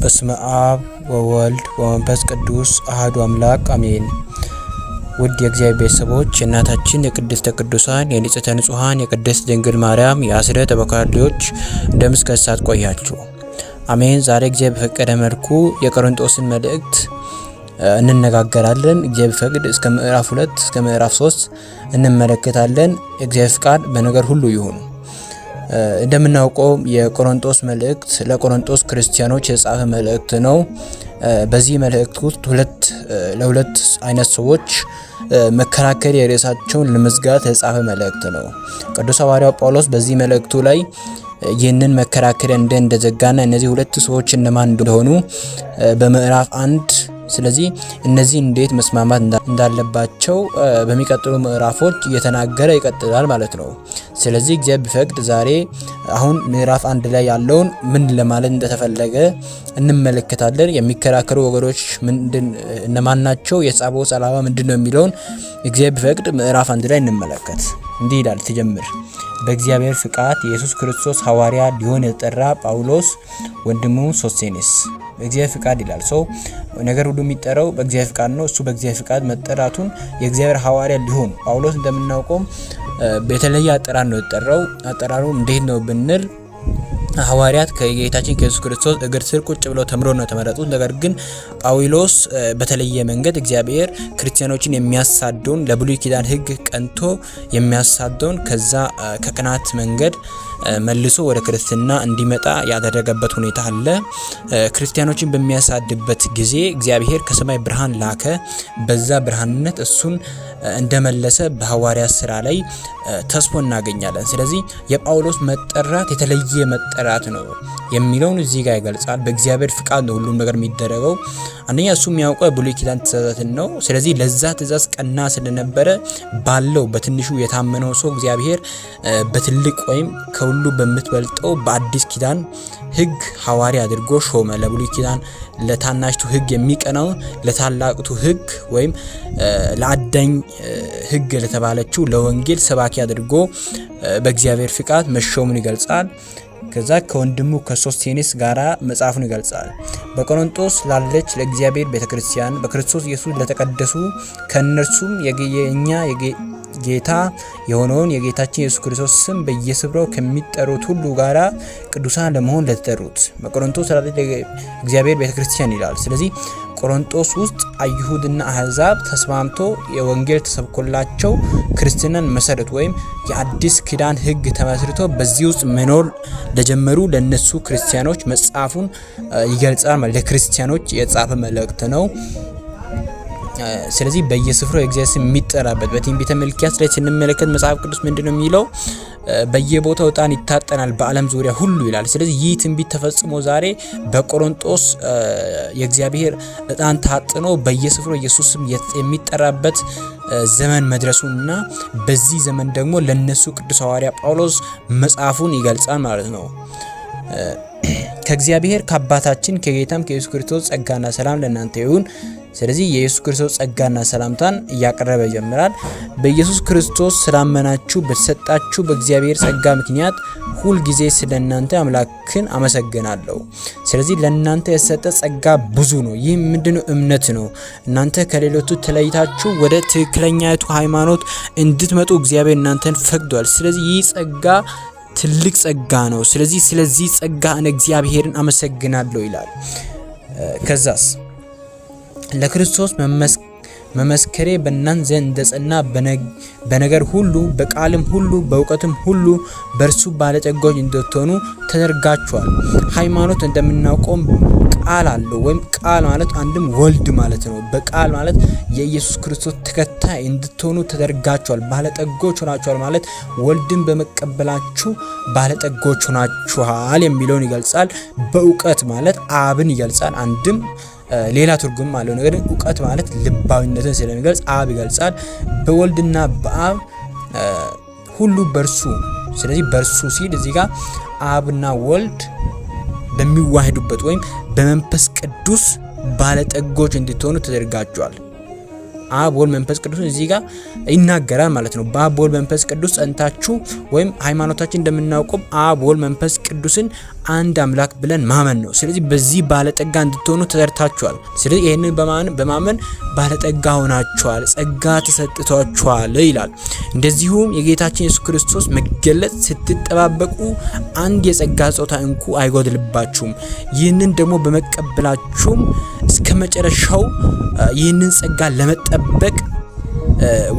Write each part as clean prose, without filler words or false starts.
በስመ አብ ወወልድ ወመንፈስ ቅዱስ አሐዱ አምላክ አሜን። ውድ የእግዚአብሔር ቤተሰቦች፣ የእናታችን የቅድስተ ቅዱሳን የንጽሕተ ንጹሐን የቅድስት ድንግል ማርያም የአስራት በኩራት ልጆች፣ እንደምን እስከ ሰዓት ቆያችሁ? አሜን። ዛሬ እግዚአብሔር በፈቀደ መልኩ የቆሮንቶስን መልእክት እንነጋገራለን። እግዚአብሔር ቢፈቅድ እስከ ምዕራፍ 2 እስከ ምዕራፍ 3 እንመለከታለን። እግዚአብሔር ፍቃድ በነገር ሁሉ ይሁን። እንደምናውቀው የቆሮንቶስ መልእክት ለቆሮንቶስ ክርስቲያኖች የተጻፈ መልእክት ነው። በዚህ መልእክት ውስጥ ለሁለት አይነት ሰዎች መከራከሪያ ርዕሳቸውን ለመዝጋት የተጻፈ መልእክት ነው። ቅዱስ ሐዋርያው ጳውሎስ በዚህ መልእክቱ ላይ ይህንን መከራከሪያ እንደዘጋና እነዚህ ሁለት ሰዎች እነማን እንደሆኑ በምዕራፍ 1፣ ስለዚህ እነዚህ እንዴት መስማማት እንዳለባቸው በሚቀጥሉ ምዕራፎች እየተናገረ ይቀጥላል ማለት ነው። ስለዚህ እግዚአብሔር ቢፈቅድ ዛሬ አሁን ምዕራፍ 1 ላይ ያለውን ምን ለማለት እንደተፈለገ እንመለከታለን። የሚከራከሩ ወገኖች ምንድን እነማን ናቸው? የጻፈው ዓላማ ምንድን ነው የሚለውን እግዚአብሔር ቢፈቅድ ምዕራፍ 1 ላይ እንመለከት። እንዲህ ይላል ትጀምር፦ በእግዚአብሔር ፍቃድ የኢየሱስ ክርስቶስ ሐዋርያ ሊሆን የተጠራ ጳውሎስ፣ ወንድሙ ሶስቴኔስ። በእግዚአብሔር ፍቃድ ይላል። ሰው ነገር ሁሉ የሚጠራው በእግዚአብሔር ፍቃድ ነው። እሱ በእግዚአብሔር ፍቃድ መጠራቱን የእግዚአብሔር ሐዋርያ ሊሆን፣ ጳውሎስ እንደምናውቀው በተለየ አጠራር ነው የተጠራው። አጠራሩ እንዴት ነው ብንል ሐዋርያት ከጌታችን ከኢየሱስ ክርስቶስ እግር ስር ቁጭ ብለው ተምሮ ነው የተመረጡት። ነገር ግን ጳውሎስ በተለየ መንገድ እግዚአብሔር ክርስቲያኖችን የሚያሳደውን፣ ለብሉይ ኪዳን ሕግ ቀንቶ የሚያሳደውን ከዛ ከቅናት መንገድ መልሶ ወደ ክርስትና እንዲመጣ ያደረገበት ሁኔታ አለ። ክርስቲያኖችን በሚያሳድበት ጊዜ እግዚአብሔር ከሰማይ ብርሃን ላከ። በዛ ብርሃንነት እሱን እንደመለሰ በሐዋርያት ስራ ላይ ተስፎ እናገኛለን። ስለዚህ የጳውሎስ መጠራት የተለየ መጠራት ነው የሚለውን እዚህ ጋር ይገልጻል። በእግዚአብሔር ፍቃድ ነው ሁሉም ነገር የሚደረገው። አንደኛ እሱ የሚያውቀው የብሉይ ኪዳን ትእዛዛትን ነው። ስለዚህ ለዛ ትእዛዝ ቀና ስለነበረ ባለው በትንሹ የታመነው ሰው እግዚአብሔር በትልቅ ወይም ከሁሉ በምትበልጠው በአዲስ ኪዳን ሕግ ሐዋርያ አድርጎ ሾመ። ለብሉይ ኪዳን ለታናሽቱ ሕግ የሚቀናው ለታላቅቱ ሕግ ወይም ለአዳኝ ሕግ ለተባለችው ለወንጌል ሰባኪ አድርጎ በእግዚአብሔር ፍቃድ መሾሙን ይገልጻል። ከዛ ከወንድሙ ከሶስቴኔስ ጋራ መጽሐፉን ይገልጻል። በቆሮንቶስ ላለች ለእግዚአብሔር ቤተክርስቲያን፣ በክርስቶስ ኢየሱስ ለተቀደሱ፣ ከእነርሱም የኛ ጌታ የሆነውን የጌታችን ኢየሱስ ክርስቶስ ስም በየስፍራው ከሚጠሩት ሁሉ ጋራ ቅዱሳን ለመሆን ለተጠሩት። በቆሮንቶስ ላለች እግዚአብሔር ቤተክርስቲያን ይላል። ስለዚህ ቆሮንቶስ ውስጥ አይሁድና አህዛብ ተስማምቶ የወንጌል ተሰብኮላቸው ክርስትናን መሰረት ወይም የአዲስ ኪዳን ሕግ ተመስርቶ በዚህ ውስጥ መኖር ለጀመሩ ለነሱ ክርስቲያኖች መጽሐፉን ይገልጻል። ለክርስቲያኖች የጻፈ መልእክት ነው። ስለዚህ በየስፍራው የእግዚአብሔር ስም የሚጠራበት፣ በትንቢተ ሚልክያስ ላይ ስንመለከት መጽሐፍ ቅዱስ ምንድነው የሚለው? በየቦታው ዕጣን ይታጠናል በዓለም ዙሪያ ሁሉ ይላል። ስለዚህ ይህ ትንቢት ተፈጽሞ ዛሬ በቆሮንቶስ የእግዚአብሔር ዕጣን ታጥኖ በየስፍራው ኢየሱስ ስም የሚጠራበት ዘመን መድረሱና በዚህ ዘመን ደግሞ ለነሱ ቅዱስ ሐዋርያ ጳውሎስ መጽሐፉን ይገልጻል ማለት ነው። ከእግዚአብሔር ከአባታችን ከጌታም ከኢየሱስ ክርስቶስ ጸጋና ሰላም ለእናንተ ይሁን። ስለዚህ የኢየሱስ ክርስቶስ ጸጋና ሰላምታን እያቀረበ ይጀምራል። በኢየሱስ ክርስቶስ ስላመናችሁ በተሰጣችሁ በእግዚአብሔር ጸጋ ምክንያት ሁል ጊዜ ስለ እናንተ አምላክን አመሰግናለሁ። ስለዚህ ለእናንተ የተሰጠ ጸጋ ብዙ ነው። ይህ ምንድነው? እምነት ነው። እናንተ ከሌሎቹ ተለይታችሁ ወደ ትክክለኛይቱ ሃይማኖት እንድትመጡ እግዚአብሔር እናንተን ፈቅዷል። ስለዚህ ይህ ጸጋ ትልቅ ጸጋ ነው። ስለዚህ ስለዚህ ጸጋ እኔ እግዚአብሔርን አመሰግናለሁ ይላል። ከዛስ ለክርስቶስ መመስከሬ በእናንተ ዘንድ እንደጸና፣ በነገር ሁሉ፣ በቃልም ሁሉ፣ በእውቀትም ሁሉ በእርሱ ባለጠጎች እንድትሆኑ ተደርጋችኋል። ሃይማኖት እንደምናውቀው ቃል አለው፣ ወይም ቃል ማለት አንድም ወልድ ማለት ነው። በቃል ማለት የኢየሱስ ክርስቶስ ተከታይ እንድትሆኑ ተደርጋችኋል። ባለጠጎች ሆናችኋል ማለት ወልድን በመቀበላችሁ ባለጠጎች ሆናችኋል የሚለውን ይገልጻል። በእውቀት ማለት አብን ይገልጻል። አንድም ሌላ ትርጉም አለው። ነገር ግን እውቀት ማለት ልባዊነትን ስለሚገልጽ አብ ይገልጻል። በወልድና በአብ ሁሉ በእርሱ፣ ስለዚህ በእርሱ ሲል እዚህ ጋር አብና ወልድ በሚዋሄዱበት ወይም በመንፈስ ቅዱስ ባለጠጎች እንድትሆኑ ተደርጋችኋል። አብ፣ ወልድ፣ መንፈስ ቅዱስ እዚህ ጋር ይናገራል ማለት ነው። በአብ፣ ወልድ፣ መንፈስ ቅዱስ ጸንታችሁ ወይም ሃይማኖታችን እንደምናውቀው አብ፣ ወልድ፣ መንፈስ ቅዱስን አንድ አምላክ ብለን ማመን ነው። ስለዚህ በዚህ ባለጠጋ እንድትሆኑ ተጠርታችኋል። ስለዚህ ይህንን በማመን ባለጠጋ ሆናችኋል፣ ጸጋ ተሰጥቷችኋል ይላል። እንደዚሁም የጌታችን ኢየሱስ ክርስቶስ መገለጽ ስትጠባበቁ አንድ የጸጋ ጾታ እንኩ አይጎድልባችሁም። ይህንን ደግሞ በመቀበላችሁም እስከ መጨረሻው ይህንን ጸጋ ለመጠበቅ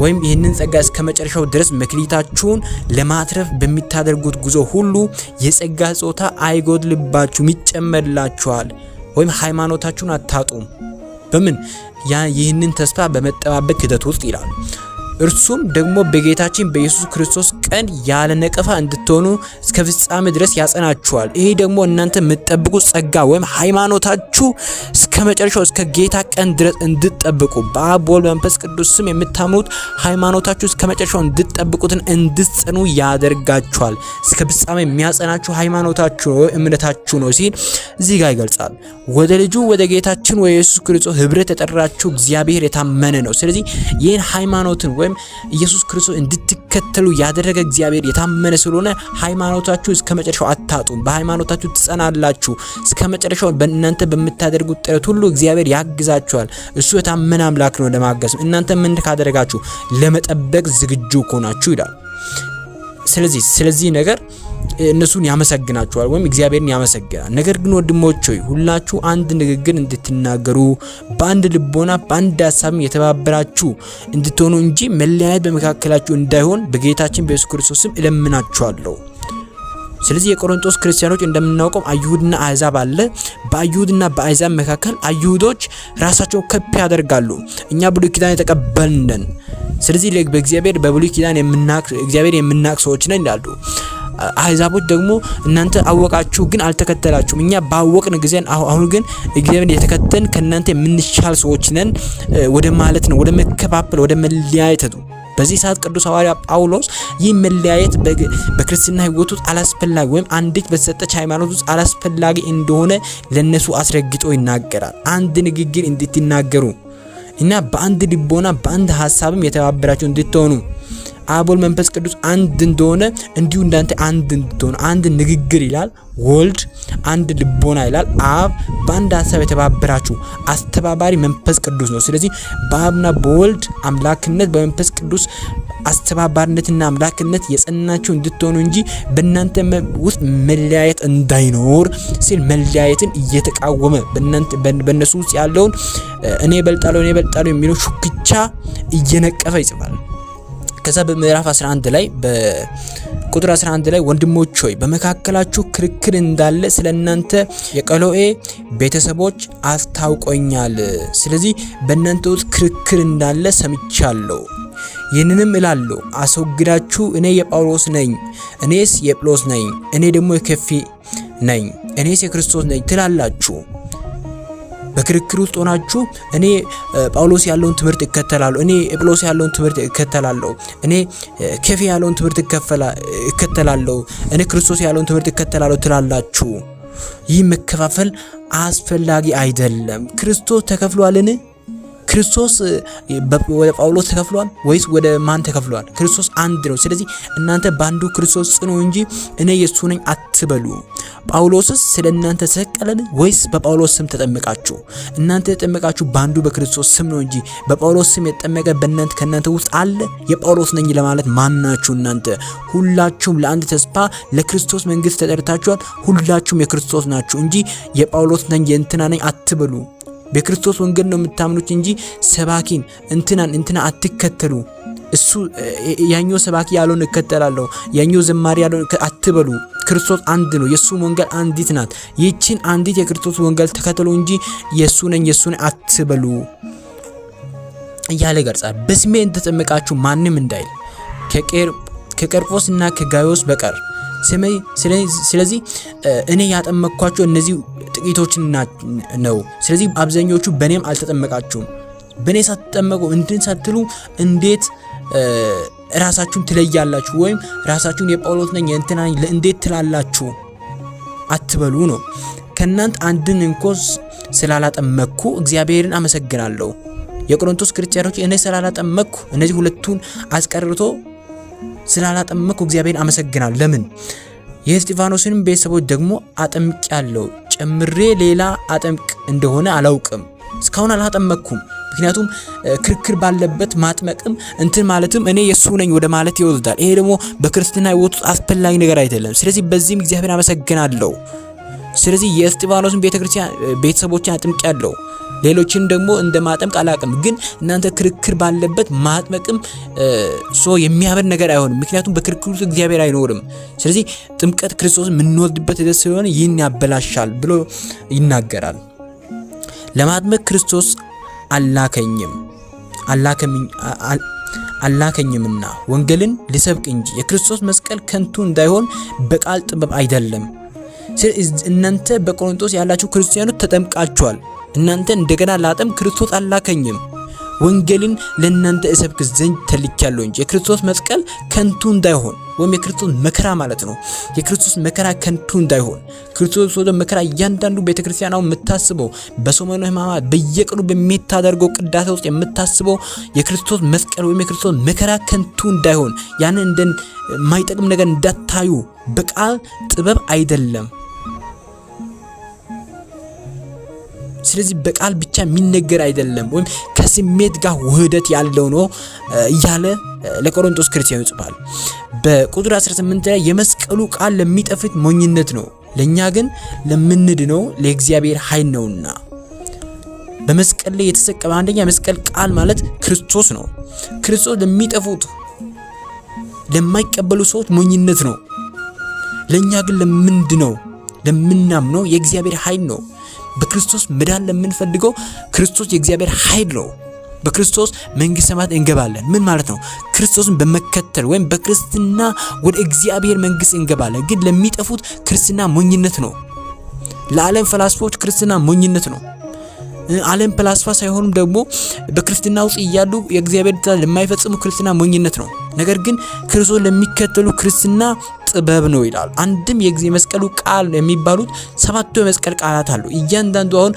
ወይም ይህንን ጸጋ እስከ መጨረሻው ድረስ መክሊታችሁን ለማትረፍ በሚታደርጉት ጉዞ ሁሉ የጸጋ ጾታ አይጎድልባችሁም፣ ይጨመርላችኋል። ወይም ሃይማኖታችሁን አታጡም። በምን ያ ይህንን ተስፋ በመጠባበቅ ሂደት ውስጥ ይላል። እርሱም ደግሞ በጌታችን በኢየሱስ ክርስቶስ ቀን ያለ ነቀፋ እንድትሆኑ እስከ ፍጻሜ ድረስ ያጸናችኋል። ይሄ ደግሞ እናንተ የምትጠብቁት ጸጋ ወይም ሃይማኖታችሁ እስከ መጨረሻው እስከ ጌታ ቀን ድረስ እንድትጠብቁ በአብ በወልድ በመንፈስ ቅዱስ ስም የምታምኑት ሃይማኖታችሁ እስከ መጨረሻው እንድትጠብቁትን እንድትጸኑ ያደርጋችኋል። እስከ ፍጻሜ የሚያጸናችሁ ሃይማኖታችሁ ነው፣ እምነታችሁ ነው ሲል እዚህ ጋር ይገልጻል። ወደ ልጁ ወደ ጌታችን ወደ ኢየሱስ ክርስቶስ ህብረት የጠራችሁ እግዚአብሔር የታመነ ነው። ስለዚህ ይህን ሃይማኖትን ወይም ኢየሱስ ክርስቶስ እንድትከተሉ ያደረገ እግዚአብሔር የታመነ ስለሆነ ሃይማኖታችሁ እስከ መጨረሻው አታጡም። በሃይማኖታችሁ ትጸናላችሁ። እስከ መጨረሻው በእናንተ በምታደርጉት ጥረት ሁሉ እግዚአብሔር ያግዛችኋል። እሱ የታመነ አምላክ ነው ለማገዝ። እናንተ ምን ካደረጋችሁ ለመጠበቅ ዝግጁ ከሆናችሁ ይላል። ስለዚህ ነገር እነሱን ያመሰግናቸዋል ወይም እግዚአብሔርን ያመሰግናል። ነገር ግን ወንድሞች ሆይ ሁላችሁ አንድ ንግግር እንድትናገሩ በአንድ ልቦና በአንድ ሀሳብም የተባበራችሁ እንድትሆኑ እንጂ መለያየት በመካከላችሁ እንዳይሆን በጌታችን በኢየሱስ ክርስቶስ ስም እለምናችኋለሁ። ስለዚህ የቆሮንቶስ ክርስቲያኖች እንደምናውቀው አይሁድና አሕዛብ አለ። በአይሁድና በአሕዛብ መካከል አይሁዶች ራሳቸውን ከፍ ያደርጋሉ። እኛ ብሉይ ኪዳን የተቀበልን፣ ስለዚህ በእግዚአብሔር በብሉይ ኪዳን የምናቅ እግዚአብሔር የምናቅ ሰዎች ነን ይላሉ። አሕዛቦች ደግሞ እናንተ አወቃችሁ ግን አልተከተላችሁም፣ እኛ ባወቅን ጊዜ አሁን ግን እግዚአብሔር የተከተልን ከእናንተ የምንሻል ሰዎች ነን ወደ ማለት ነው፣ ወደ መከፋፈል፣ ወደ መለያየት ነው። በዚህ ሰዓት ቅዱስ ሐዋርያ ጳውሎስ ይህ መለያየት በክርስትና ሕይወት ውስጥ አላስፈላጊ ወይም አንዲት በተሰጠች ሃይማኖት ውስጥ አላስፈላጊ እንደሆነ ለነሱ አስረግጦ ይናገራል። አንድ ንግግር እንድትናገሩ እና በአንድ ልቦና በአንድ ሀሳብም የተባበራችሁ እንድትሆኑ አብ ወልድ መንፈስ ቅዱስ አንድ እንደሆነ እንዲሁ እንዳንተ አንድ እንድትሆኑ አንድ ንግግር ይላል ወልድ፣ አንድ ልቦና ይላል አብ፣ በአንድ ሀሳብ የተባበራችሁ አስተባባሪ መንፈስ ቅዱስ ነው። ስለዚህ በአብና በወልድ አምላክነት በመንፈስ ቅዱስ አስተባባሪነትና አምላክነት የጸናችሁ እንድትሆኑ እንጂ በእናንተ ውስጥ መለያየት እንዳይኖር ሲል መለያየትን እየተቃወመ በእነሱ ውስጥ ያለውን እኔ እበልጣለሁ እኔ እበልጣለሁ የሚለው ሹክቻ እየነቀፈ ይጽፋል። ከዛ በምዕራፍ 11 ላይ በቁጥር 11 ላይ ወንድሞች ሆይ በመካከላችሁ ክርክር እንዳለ ስለ እናንተ የቀሎኤ ቤተሰቦች አስታውቆኛል። ስለዚህ በእናንተ ውስጥ ክርክር እንዳለ ሰምቻለሁ። ይህንንም እላለሁ አስወግዳችሁ እኔ የጳውሎስ ነኝ፣ እኔስ የጵሎስ ነኝ፣ እኔ ደግሞ የከፊ ነኝ፣ እኔስ የክርስቶስ ነኝ ትላላችሁ። በክርክር ውስጥ ሆናችሁ እኔ ጳውሎስ ያለውን ትምህርት እከተላለሁ፣ እኔ ጵሎስ ያለውን ትምህርት እከተላለሁ፣ እኔ ከፌ ያለውን ትምህርት እከተላለሁ፣ እኔ ክርስቶስ ያለውን ትምህርት እከተላለሁ ትላላችሁ። ይህ መከፋፈል አስፈላጊ አይደለም። ክርስቶስ ተከፍሏልን? ክርስቶስ ወደ ጳውሎስ ተከፍሏል ወይስ ወደ ማን ተከፍሏል? ክርስቶስ አንድ ነው። ስለዚህ እናንተ በአንዱ ክርስቶስ ጽኑ እንጂ እኔ የእሱ ነኝ አትበሉ። ጳውሎስስ ስለ እናንተ ተሰቀለን ወይስ በጳውሎስ ስም ተጠመቃችሁ? እናንተ የተጠመቃችሁ በአንዱ በክርስቶስ ስም ነው እንጂ በጳውሎስ ስም የተጠመቀ በእናንተ ከእናንተ ውስጥ አለ? የጳውሎስ ነኝ ለማለት ማናችሁ? እናንተ ሁላችሁም ለአንድ ተስፋ ለክርስቶስ መንግሥት ተጠርታችኋል። ሁላችሁም የክርስቶስ ናችሁ እንጂ የጳውሎስ ነኝ የእንትና ነኝ አትበሉ። በክርስቶስ ወንጌል ነው የምታምኑት እንጂ ሰባኪን እንትናን እንትና አትከተሉ። እሱ ያኛው ሰባኪ ያለውን እከተላለሁ፣ ያኛው ዘማሪ ያለውን አትበሉ። ክርስቶስ አንድ ነው። የሱ ወንጌል አንዲት ናት። ይህችን አንዲት የክርስቶስ ወንጌል ተከተሉ እንጂ የሱ ነኝ የሱ ነኝ አትበሉ እያለ ይገልጻል። በስሜ እንደተጠመቃችሁ ማንም እንዳይል ከቀርጶስ እና ከጋዮስ በቀር። ስለዚህ እኔ ያጠመቅኳቸው እነዚህ ጥቂቶችን ነው። ስለዚህ አብዛኞቹ በእኔም አልተጠመቃችሁም። በእኔ ሳትጠመቁ እንትን ሳትሉ እንዴት ራሳችሁን ትለያላችሁ? ወይም ራሳችሁን የጳውሎስ ነኝ የእንትና ነኝ እንዴት ትላላችሁ? አትበሉ ነው። ከእናንተ አንድን እንኳ ስላላጠመቅኩ እግዚአብሔርን አመሰግናለሁ። የቆሮንቶስ ክርስቲያኖች እኔ ስላላጠመቅኩ እነዚህ ሁለቱን አስቀርቶ ስላላጠመቅኩ እግዚአብሔርን አመሰግናለሁ። ለምን? የእስጢፋኖስንም ቤተሰቦች ደግሞ አጠምቄአለሁ፣ ጨምሬ ሌላ አጠምቅ እንደሆነ አላውቅም። እስካሁን አላጠመቅኩም። ምክንያቱም ክርክር ባለበት ማጥመቅም እንትን ማለትም እኔ የእሱ ነኝ ወደ ማለት ይወስዳል። ይሄ ደግሞ በክርስትና ሕይወት ውስጥ አስፈላጊ ነገር አይደለም። ስለዚህ በዚህም እግዚአብሔር አመሰግናለሁ። ስለዚህ የእስጢፋኖስን ቤተክርስቲያን ቤተሰቦችን አጥምቄአለሁ፣ ሌሎችን ደግሞ እንደ ማጠምቅ አላቅም። ግን እናንተ ክርክር ባለበት ማጥመቅም so የሚያምር ነገር አይሆንም። ምክንያቱም በክርክር ውስጥ እግዚአብሔር አይኖርም። ስለዚህ ጥምቀት ክርስቶስን የምንወልድበት ሂደት ስለሆነ ይህን ያበላሻል ብሎ ይናገራል። ለማጥመቅ ክርስቶስ አላከኝምና ወንጌልን ልሰብክ እንጂ የክርስቶስ መስቀል ከንቱ እንዳይሆን በቃል ጥበብ አይደለም። እናንተ በቆሮንቶስ ያላችሁ ክርስቲያኖች ተጠምቃችኋል። እናንተ እንደገና ላጠምቅ ክርስቶስ አላከኝም፣ ወንጌልን ለእናንተ እሰብክ ዘንድ ተልኬያለሁ እንጂ የክርስቶስ መስቀል ከንቱ እንዳይሆን፣ ወይም የክርስቶስ መከራ ማለት ነው። የክርስቶስ መከራ ከንቱ እንዳይሆን፣ ክርስቶስ ወደ መከራ እያንዳንዱ ቤተክርስቲያን አሁን የምታስበው፣ በሰሙነ ሕማማት በየቀኑ በሚታደርገው ቅዳሴ ውስጥ የምታስበው የክርስቶስ መስቀል ወይም የክርስቶስ መከራ ከንቱ እንዳይሆን፣ ያንን እንደ የማይጠቅም ነገር እንዳታዩ፣ በቃል ጥበብ አይደለም። ስለዚህ በቃል ብቻ የሚነገር አይደለም፣ ወይም ከስሜት ጋር ውህደት ያለው ነው እያለ ለቆሮንቶስ ክርስቲያን ይጽፋል። በቁጥር 18 ላይ የመስቀሉ ቃል ለሚጠፉት ሞኝነት ነው፣ ለኛ ግን ለምንድነው ለእግዚአብሔር ኃይል ነውና። በመስቀል ላይ የተሰቀለ፣ አንደኛ የመስቀል ቃል ማለት ክርስቶስ ነው። ክርስቶስ ለሚጠፉት፣ ለማይቀበሉ ሰዎች ሞኝነት ነው። ለኛ ግን ለምንድነው፣ ለምናምነው የእግዚአብሔር ኃይል ነው። በክርስቶስ መዳን ለምንፈልገው ክርስቶስ የእግዚአብሔር ኃይል ነው። በክርስቶስ መንግሥተ ሰማያት እንገባለን። ምን ማለት ነው? ክርስቶስን በመከተል ወይም በክርስትና ወደ እግዚአብሔር መንግሥት እንገባለን። ግን ለሚጠፉት ክርስትና ሞኝነት ነው። ለዓለም ፈላስፎች ክርስትና ሞኝነት ነው። ዓለም ፈላስፋ ሳይሆኑም ደግሞ በክርስትና ውስጥ እያሉ የእግዚአብሔር ትእዛዝ ለማይፈጽሙ ክርስትና ሞኝነት ነው። ነገር ግን ክርስቶስ ለሚከተሉ ክርስትና ጥበብ ነው ይላል። አንድም የመስቀሉ ቃል የሚባሉት ሰባቱ የመስቀል ቃላት አሉ። እያንዳንዱ አሁን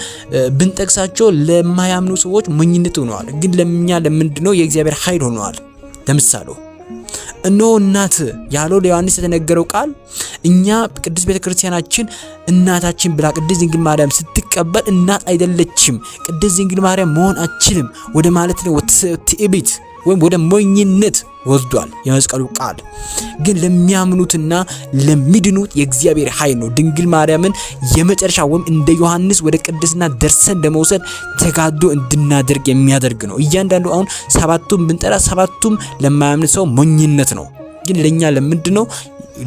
ብንጠቅሳቸው ለማያምኑ ሰዎች ሞኝነት ሆነዋል። ግን ለኛ ለምንድነው የእግዚአብሔር ኃይል ሆነዋል። ለምሳሌ እነሆ እናት ያለው ለዮሐንስ የተነገረው ቃል፣ እኛ ቅድስት ቤተክርስቲያናችን እናታችን ብላ ቅድስት ድንግል ማርያም ስትቀበል እናት አይደለችም፣ ቅድስት ድንግል ማርያም መሆን አችልም ወደ ማለት ነው፣ ትዕቢት ወይም ወደ ሞኝነት ወስዷል። የመስቀሉ ቃል ግን ለሚያምኑትና ለሚድኑት የእግዚአብሔር ኃይል ነው። ድንግል ማርያምን የመጨረሻ ወይም እንደ ዮሐንስ ወደ ቅድስና ደርሰን ለመውሰድ ተጋድሎ እንድናደርግ የሚያደርግ ነው። እያንዳንዱ አሁን ሰባቱም ብንጠራ ሰባቱም ለማያምን ሰው ሞኝነት ነው። ግን ለኛ ለምንድን ነው፣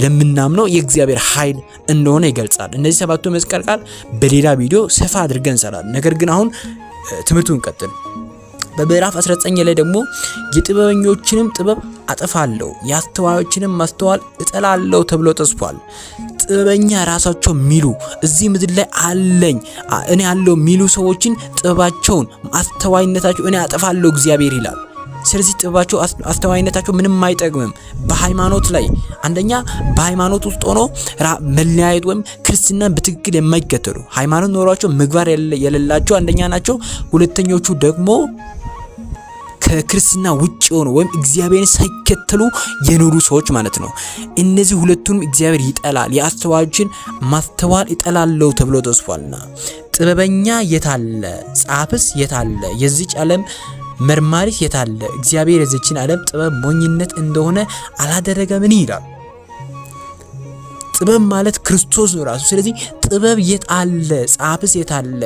ለምናምነው የእግዚአብሔር ኃይል እንደሆነ ይገልጻል። እነዚህ ሰባቱ የመስቀል ቃል በሌላ ቪዲዮ ሰፋ አድርገን እንሰራለን። ነገር ግን አሁን ትምህርቱን ቀጥል። በምዕራፍ 19 ላይ ደግሞ የጥበበኞችንም ጥበብ አጠፋለሁ፣ የአስተዋዮችንም ማስተዋል እጠላለሁ ተብሎ ተጽፏል። ጥበበኛ ራሳቸው የሚሉ፣ እዚህ ምድር ላይ አለኝ እኔ አለው የሚሉ ሰዎችን ጥበባቸውን፣ አስተዋይነታቸው እኔ አጠፋለሁ እግዚአብሔር ይላል። ስለዚህ ጥበባቸው፣ አስተዋይነታቸው ምንም አይጠቅምም። በሃይማኖት ላይ፣ አንደኛ በሃይማኖት ውስጥ ሆኖ መለያየት ወይም ክርስትናን በትክክል የማይከተሉ፣ ሃይማኖት ኖሯቸው ምግባር የሌላቸው አንደኛ ናቸው። ሁለተኞቹ ደግሞ ከክርስትና ውጭ የሆኑ ወይም እግዚአብሔርን ሳይከተሉ የኖሩ ሰዎች ማለት ነው። እነዚህ ሁለቱንም እግዚአብሔር ይጠላል። የአስተዋዮችን ማስተዋል ይጠላለው ተብሎ ተጽፏልና። ጥበበኛ የታለ? ጻፍስ የታለ? የዚች ዓለም መርማሪስ የታለ? እግዚአብሔር የዚችን ዓለም ጥበብ ሞኝነት እንደሆነ አላደረገምን ይላል። ጥበብ ማለት ክርስቶስ ነው ራሱ። ስለዚህ ጥበብ የት አለ? ጻፍስ የት አለ?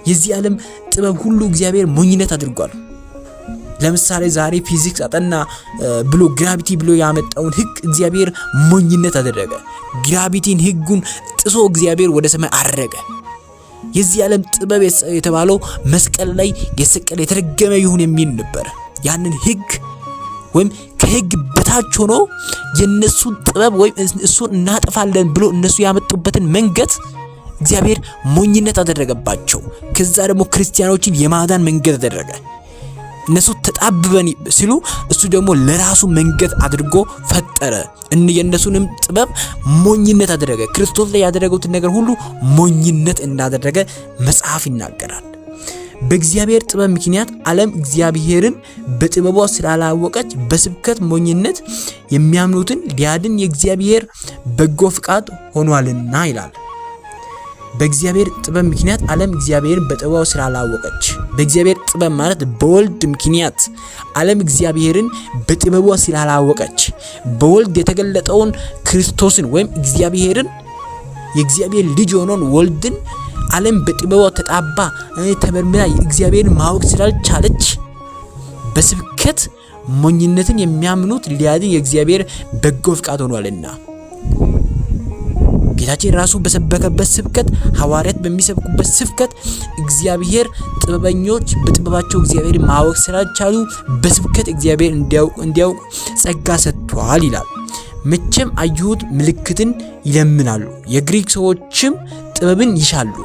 የዚህ ዓለም ጥበብ ሁሉ እግዚአብሔር ሞኝነት አድርጓል። ለምሳሌ ዛሬ ፊዚክስ አጠና ብሎ gravity ብሎ ያመጣውን ህግ እግዚአብሔር ሞኝነት አደረገ። Gravity ን ህጉን ጥሶ እግዚአብሔር ወደ ሰማይ አረገ። የዚህ ዓለም ጥበብ የተባለው መስቀል ላይ የሰቀለ የተረገመ ይሁን የሚል ነበር። ያንን ህግ ወይም ከህግ በታች ሆኖ የነሱን ጥበብ ወይም እሱን እናጠፋለን ብሎ እነሱ ያመጡበትን መንገድ እግዚአብሔር ሞኝነት አደረገባቸው። ከዛ ደግሞ ክርስቲያኖችን የማዳን መንገድ አደረገ። እነሱ ተጣብበን ሲሉ እሱ ደግሞ ለራሱ መንገድ አድርጎ ፈጠረ። የእነሱንም ጥበብ ሞኝነት አደረገ። ክርስቶስ ላይ ያደረጉትን ነገር ሁሉ ሞኝነት እንዳደረገ መጽሐፍ ይናገራል። በእግዚአብሔር ጥበብ ምክንያት ዓለም እግዚአብሔርን በጥበቧ ስላላወቀች በስብከት ሞኝነት የሚያምኑትን ሊያድን የእግዚአብሔር በጎ ፍቃድ ሆኗልና ይላል። በእግዚአብሔር ጥበብ ምክንያት ዓለም እግዚአብሔርን በጥበቧ ስላላወቀች፣ በእግዚአብሔር ጥበብ ማለት በወልድ ምክንያት ዓለም እግዚአብሔርን በጥበቧ ስላላወቀች፣ በወልድ የተገለጠውን ክርስቶስን ወይም እግዚአብሔርን፣ የእግዚአብሔር ልጅ የሆነውን ወልድን ዓለም በጥበቧ ተጣባ ተመርምራ እግዚአብሔርን ማወቅ ስላልቻለች በስብከት ሞኝነትን የሚያምኑት ሊያድን የእግዚአብሔር በጎ ፍቃድ ሆኗልና። ጌታችን ራሱ በሰበከበት ስብከት፣ ሐዋርያት በሚሰብኩበት ስብከት እግዚአብሔር ጥበበኞች በጥበባቸው እግዚአብሔር ማወቅ ስላልቻሉ በስብከት እግዚአብሔር እንዲያውቁ ጸጋ ሰጥቷል ይላል። መቼም አይሁድ ምልክትን ይለምናሉ፣ የግሪክ ሰዎችም ጥበብን ይሻሉ።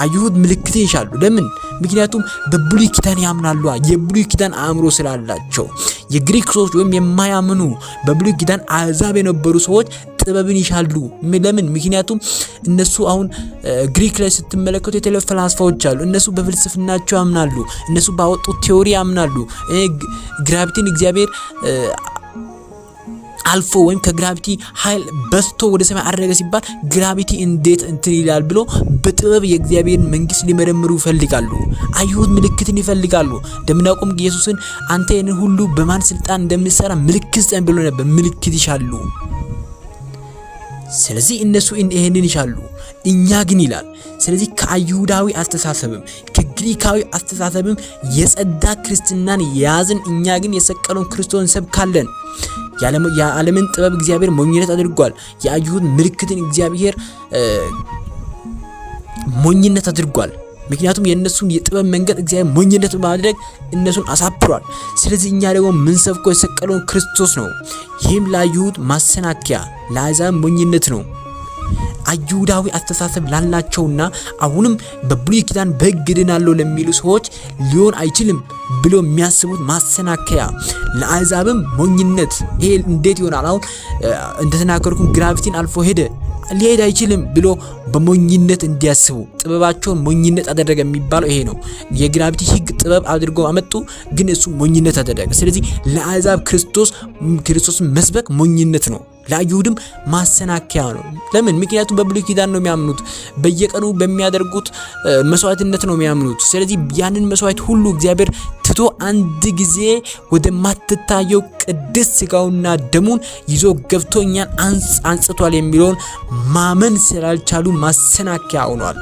አይሁድ ምልክትን ይሻሉ። ለምን? ምክንያቱም በብሉይ ኪዳን ያምናሉ። የብሉይ ኪዳን አእምሮ ስላላቸው። የግሪክ ሰዎች ወይም የማያምኑ በብሉይ ኪዳን አሕዛብ የነበሩ ሰዎች ጥበብን ይሻሉ። ለምን? ምክንያቱም እነሱ አሁን ግሪክ ላይ ስትመለከቱ የተለያዩ ፈላስፋዎች አሉ። እነሱ በፍልስፍናቸው ያምናሉ። እነሱ ባወጡት theory ያምናሉ። Gravity ን እግዚአብሔር አልፎ ወይም ከ gravity ኃይል በስቶ ወደ ሰማይ አረገ ሲባል gravity እንዴት እንትን ይላል ብሎ በጥበብ የእግዚአብሔርን መንግስት ሊመረምሩ ይፈልጋሉ። አይሁድ ምልክትን ይፈልጋሉ። እንደምናውቀውም ኢየሱስን አንተ ይህንን ሁሉ በማን ስልጣን እንደምትሰራ ምልክት ስጠን ብሎ ነበር። ምልክት ይሻሉ። ስለዚህ እነሱ ይህንን ይሻሉ፣ እኛ ግን ይላል። ስለዚህ ከአይሁዳዊ አስተሳሰብም ከግሪካዊ አስተሳሰብም የጸዳ ክርስትናን የያዝን እኛ ግን የሰቀለውን ክርስቶስን እንሰብካለን። የዓለምን ጥበብ እግዚአብሔር ሞኝነት አድርጓል። የአይሁድ ምልክትን እግዚአብሔር ሞኝነት አድርጓል። ምክንያቱም የእነሱን የጥበብ መንገድ እግዚአብሔር ሞኝነት በማድረግ እነሱን አሳፍሯል። ስለዚህ እኛ ደግሞ ምንሰብከው የሰቀለውን ክርስቶስ ነው። ይህም ለአይሁድ ማሰናከያ፣ ለአሕዛብ ሞኝነት ነው። አይሁዳዊ አስተሳሰብ ላላቸውና አሁንም በብሉይ ኪዳን በሕግ ድናለሁ ለሚሉ ሰዎች ሊሆን አይችልም ብሎ የሚያስቡት ማሰናከያ፣ ለአሕዛብም ሞኝነት። ይሄ እንዴት ይሆናል? አሁን እንደተናገርኩም gravity ን አልፎ ሄደ፣ ሊሄድ አይችልም ብሎ በሞኝነት እንዲያስቡ ጥበባቸውን ሞኝነት አደረገ የሚባለው ይሄ ነው። የ gravity ሕግ ጥበብ አድርጎ አመጡ፣ ግን እሱ ሞኝነት አደረገ። ስለዚህ ለአሕዛብ ክርስቶስን መስበክ ሞኝነት ነው። ለአይሁድም ማሰናከያ ነው። ለምን? ምክንያቱም በብሉይ ኪዳን ነው የሚያምኑት። በየቀኑ በሚያደርጉት መስዋዕትነት ነው የሚያምኑት። ስለዚህ ያንን መስዋዕት ሁሉ እግዚአብሔር ትቶ አንድ ጊዜ ወደማትታየው ቅድስት ስጋውና ደሙን ይዞ ገብቶ እኛን አንጽቷል የሚለውን ማመን ስላልቻሉ ማሰናከያ ሆኗል።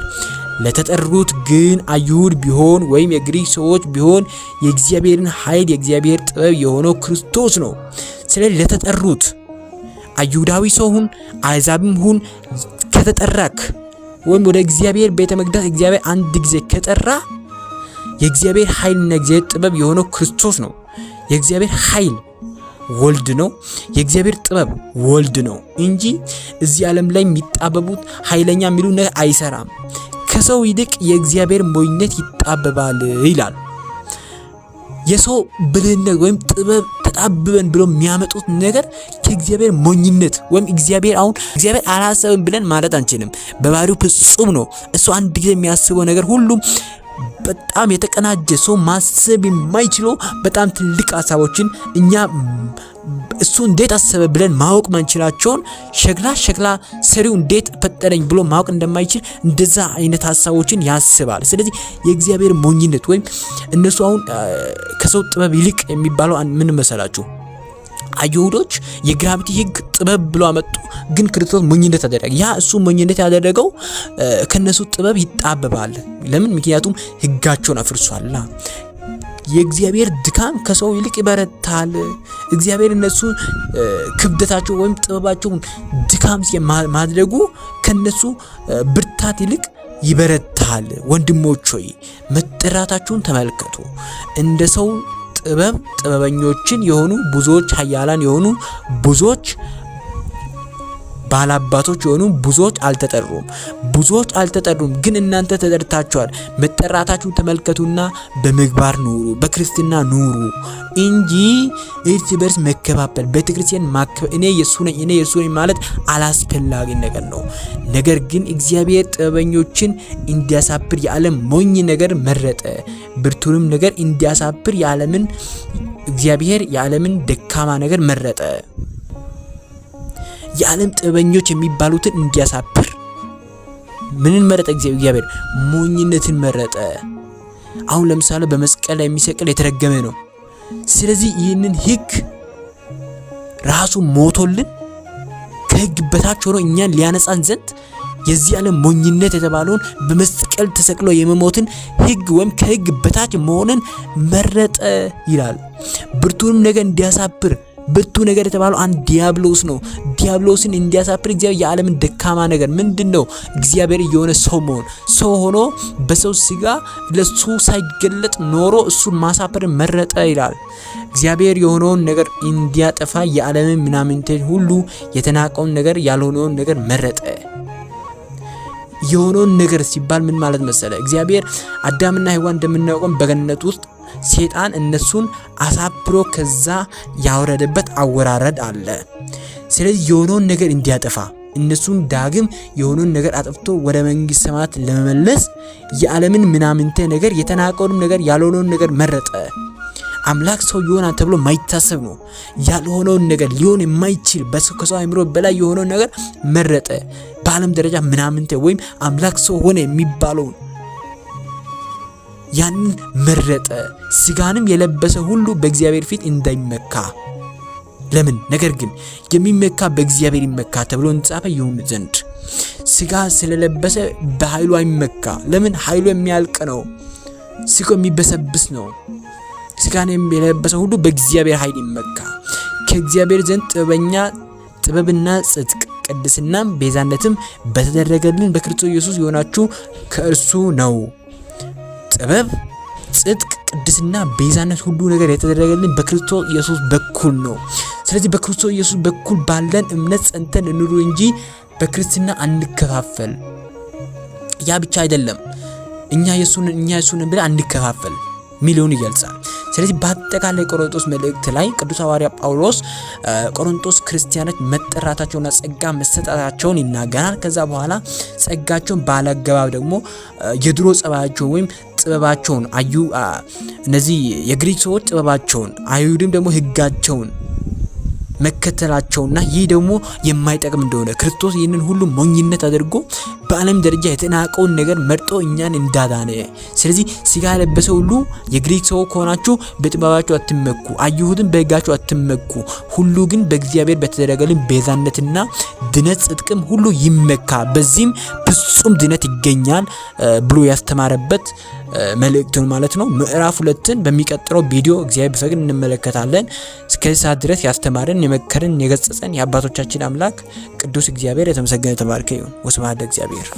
ለተጠሩት ግን አይሁድ ቢሆን ወይም የግሪክ ሰዎች ቢሆን የእግዚአብሔርን ኃይል የእግዚአብሔር ጥበብ የሆነው ክርስቶስ ነው። ስለዚህ ለተጠሩት አይሁዳዊ ሰው ሁን አሕዛብም ሁን ከተጠራክ ወይም ወደ እግዚአብሔር ቤተ መቅደስ እግዚአብሔር አንድ ጊዜ ከጠራ የእግዚአብሔር ኃይልና የእግዚአብሔር ጥበብ የሆነው ክርስቶስ ነው። የእግዚአብሔር ኃይል ወልድ ነው። የእግዚአብሔር ጥበብ ወልድ ነው እንጂ እዚህ ዓለም ላይ የሚጣበቡት ኃይለኛ የሚሉ ነገር አይሰራም። ከሰው ይልቅ የእግዚአብሔር ሞኝነት ይጣበባል ይላል። የሰው ብልህነት ወይም ጥበብ ተጣብበን ብሎ የሚያመጡት ነገር ከእግዚአብሔር ሞኝነት ወይም እግዚአብሔር አሁን እግዚአብሔር አላሰብም ብለን ማለት አንችልም። በባህሪው ፍጹም ነው። እሱ አንድ ጊዜ የሚያስበው ነገር ሁሉም በጣም የተቀናጀ፣ ሰው ማሰብ የማይችለው በጣም ትልቅ ሀሳቦችን፣ እኛ እሱ እንዴት አሰበ ብለን ማወቅ ማንችላቸውን፣ ሸክላ ሰሪው እንዴት ፈጠረኝ ብሎ ማወቅ እንደማይችል እንደዛ አይነት ሀሳቦችን ያስባል። ስለዚህ የእግዚአብሔር ሞኝነት ወይም እነሱ አሁን ከሰው ጥበብ ይልቅ የሚባለው ምን መሰላችሁ? አይሁዶች የ gravity ሕግ ጥበብ ብሎ አመጡ፣ ግን ክርስቶስ ሞኝነት አደረገ። ያ እሱ ሞኝነት ያደረገው ከነሱ ጥበብ ይጣበባል። ለምን? ምክንያቱም ሕጋቸውን አፍርሷላ። የእግዚአብሔር ድካም ከሰው ይልቅ ይበረታል። እግዚአብሔር እነሱ ክብደታቸው ወይም ጥበባቸውን ድካም ማድረጉ ከነሱ ብርታት ይልቅ ይበረታል። ወንድሞች ሆይ መጠራታችሁን ተመልከቱ። እንደ ሰው ጥበብ ጥበበኞችን የሆኑ ብዙዎች፣ ኃያላን የሆኑ ብዙዎች፣ ባላባቶች የሆኑ ብዙዎች አልተጠሩም። ብዙዎች አልተጠሩም፣ ግን እናንተ ተጠርታችኋል። መጠራታችሁ መጠራታችሁ ተመልከቱና በምግባር ኑሩ፣ በክርስትና ኑሩ እንጂ እርስ በርስ መከፋፈል፣ ቤተክርስቲያን ማከ እኔ የሱ ነኝ እኔ የሱ ነኝ ማለት አላስፈላጊ ነገር ነው። ነገር ግን እግዚአብሔር ጥበበኞችን እንዲያሳፍር የዓለም ሞኝ ነገር መረጠ፣ ብርቱንም ነገር እንዲያሳፍር የዓለምን እግዚአብሔር የዓለምን ደካማ ነገር መረጠ። የዓለም ጥበበኞች የሚባሉትን እንዲያሳፍር ምንን መረጠ? እግዚአብሔር ሞኝነትን መረጠ። አሁን ለምሳሌ በመስቀል ላይ የሚሰቅል የተረገመ ነው። ስለዚህ ይህንን ሕግ ራሱ ሞቶልን ከሕግ በታች ሆኖ እኛን ሊያነጻን ዘንድ የዚህ ዓለም ሞኝነት የተባለውን በመስቀል ተሰቅሎ የመሞትን ሕግ ወይም ከሕግ በታች መሆንን መረጠ ይላል። ብርቱንም ነገር እንዲያሳፍር፣ ብርቱ ነገር የተባለው አንድ ዲያብሎስ ነው። ዲያብሎስን እንዲያሳፍር እግዚአብሔር የዓለምን ደካማ ነገር ምንድን ነው? እግዚአብሔር የሆነ ሰው መሆን፣ ሰው ሆኖ በሰው ስጋ ለሱ ሳይገለጥ ኖሮ እሱን ማሳፈር መረጠ ይላል። እግዚአብሔር የሆነውን ነገር እንዲያጠፋ የዓለምን ምናምንቴ ሁሉ የተናቀውን ነገር ያልሆነውን ነገር መረጠ። የሆነውን ነገር ሲባል ምን ማለት መሰለ? እግዚአብሔር አዳምና ሔዋን እንደምናውቀው በገነት ውስጥ ሴጣን እነሱን አሳፍሮ ከዛ ያወረደበት አወራረድ አለ። ስለዚህ የሆነውን ነገር እንዲያጠፋ እነሱን ዳግም የሆነውን ነገር አጥፍቶ ወደ መንግስተ ሰማያት ለመመለስ የዓለምን ምናምንቴ ነገር የተናቀውንም ነገር ያልሆነውን ነገር መረጠ። አምላክ ሰው ይሆናል ተብሎ ማይታሰብ ነው። ያልሆነውን ነገር ሊሆን የማይችል ከሰው አእምሮ በላይ የሆነውን ነገር መረጠ። በዓለም ደረጃ ምናምንቴ ወይም አምላክ ሰው ሆነ የሚባለውን ያንን መረጠ። ስጋንም የለበሰ ሁሉ በእግዚአብሔር ፊት እንዳይመካ ለምን? ነገር ግን የሚመካ በእግዚአብሔር ይመካ ተብሎ እንጻፈ ይሁን ዘንድ ስጋ ስለለበሰ በኃይሉ አይመካ። ለምን? ኃይሉ የሚያልቅ ነው። ስጋው የሚበሰብስ ነው። ስጋን የለበሰ ሁሉ በእግዚአብሔር ኃይል ይመካ። ከእግዚአብሔር ዘንድ ጥበበኛ ጥበብና ጽድቅ ቅድስናም ቤዛነትም በተደረገልን በክርስቶስ ኢየሱስ የሆናችሁ ከእርሱ ነው። ጥበብ፣ ጽድቅ፣ ቅድስና፣ ቤዛነት ሁሉ ነገር የተደረገልን በክርስቶስ ኢየሱስ በኩል ነው። ስለዚህ በክርስቶስ ኢየሱስ በኩል ባለን እምነት ጸንተን እንኑር እንጂ በክርስትና አንከፋፈል። ያ ብቻ አይደለም፣ እኛ የሱን ብለን አንከፋፈል ሚሊዮን ይገልጻል። ስለዚህ በአጠቃላይ ቆሮንቶስ መልእክት ላይ ቅዱስ ሐዋርያ ጳውሎስ ቆሮንቶስ ክርስቲያኖች መጠራታቸውና ጸጋ መሰጣታቸውን ይናገራል። ከዛ በኋላ ጸጋቸውን ባለአገባብ ደግሞ የድሮ ጸባያቸውን ወይም ጥበባቸውን አዩ እነዚህ የግሪክ ሰዎች ጥበባቸውን አይሁድም ደግሞ ሕጋቸውን መከተላቸውና ይህ ደግሞ የማይጠቅም እንደሆነ ክርስቶስ ይህንን ሁሉ ሞኝነት አድርጎ በዓለም ደረጃ የተናቀውን ነገር መርጦ እኛን እንዳዳነ። ስለዚህ ስጋ የለበሰ ሁሉ የግሪክ ሰው ከሆናችሁ በጥበባችሁ አትመኩ፣ አይሁድም በሕጋችሁ አትመኩ፣ ሁሉ ግን በእግዚአብሔር በተደረገልን ቤዛነትና ድነት ጽድቅም ሁሉ ይመካ፣ በዚህም ፍጹም ድነት ይገኛል ብሎ ያስተማረበት መልእክት ነው ማለት ነው። ምዕራፍ 2ን በሚቀጥለው ቪዲዮ እግዚአብሔር ቢፈቅድ እንመለከታለን። እስከዚህ ሰዓት ድረስ ያስተማረን፣ የመከረን፣ የገሰጸን የአባቶቻችን አምላክ ቅዱስ እግዚአብሔር የተመሰገነ የተባረከ ይሁን። ወስብሐት ለእግዚአብሔር።